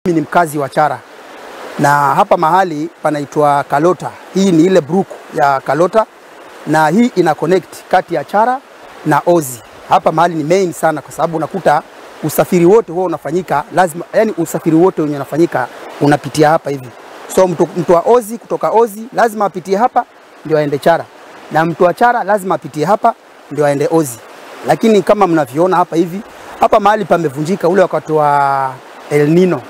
Mimi ni mkazi wa Chara na hapa mahali panaitwa Kalota. Hii ni ile brook ya Kalota na hii ina connect kati ya Chara na Ozi. Hapa mahali ni main sana kwa sababu unakuta usafiri wote huo unafanyika lazima, yani usafiri wote wenye unafanyika unapitia hapa hivi. So mtu wa Ozi kutoka Ozi lazima apitie hapa ndio aende Chara, na mtu wa Chara lazima apitie hapa ndio aende Ozi. Lakini kama mnavyoona hapa hivi, hapa mahali pamevunjika ule wakati wa El Nino,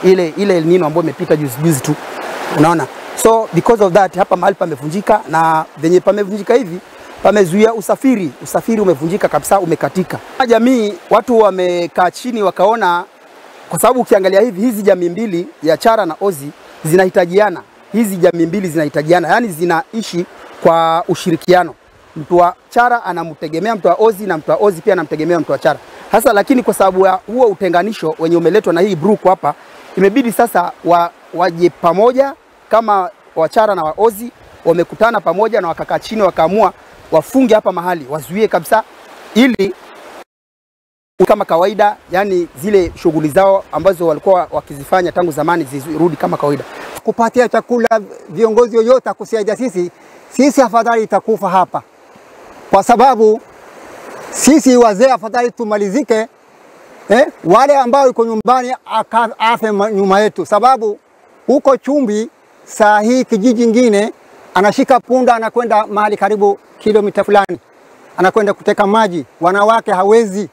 ile El Nino ambayo imepita juzi juzi tu, unaona. So because of that hapa mahali pamevunjika, na venye pamevunjika hivi pamezuia usafiri. Usafiri umevunjika kabisa, umekatika. Jamii watu wamekaa chini wakaona, kwa sababu ukiangalia hivi hizi jamii mbili ya Chara na Ozi zinahitajiana. Hizi jamii mbili zinahitajiana, yani zinaishi kwa ushirikiano. Mtu wa Chara anamtegemea mtu wa Ozi na mtu wa Ozi pia anamtegemea mtu wa Chara. Hasa lakini kwa sababu ya huo utenganisho wenye umeletwa na hii brook hapa, imebidi sasa waje pamoja kama wa Chara na wa Ozi wamekutana pamoja na wakakaa chini wakaamua wafunge hapa mahali, wazuie kabisa ili kama kawaida, yani zile shughuli zao ambazo walikuwa wakizifanya tangu zamani zirudi kama kawaida. Kupatia chakula viongozi yoyote kusaidia sisi, sisi afadhali itakufa hapa, kwa sababu sisi wazee afadhali tumalizike, wale ambao yuko nyumbani afe nyuma yetu, sababu huko Chumbi saa hii kijiji kingine anashika punda anakwenda mahali karibu kilomita fulani, anakwenda kuteka maji. Wanawake hawezi,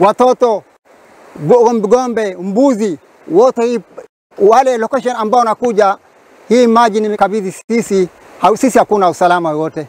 watoto, gombe, mbuzi wote hii, wale location ambao wanakuja hii maji nimekabidhi sisi, sisi hakuna usalama wote.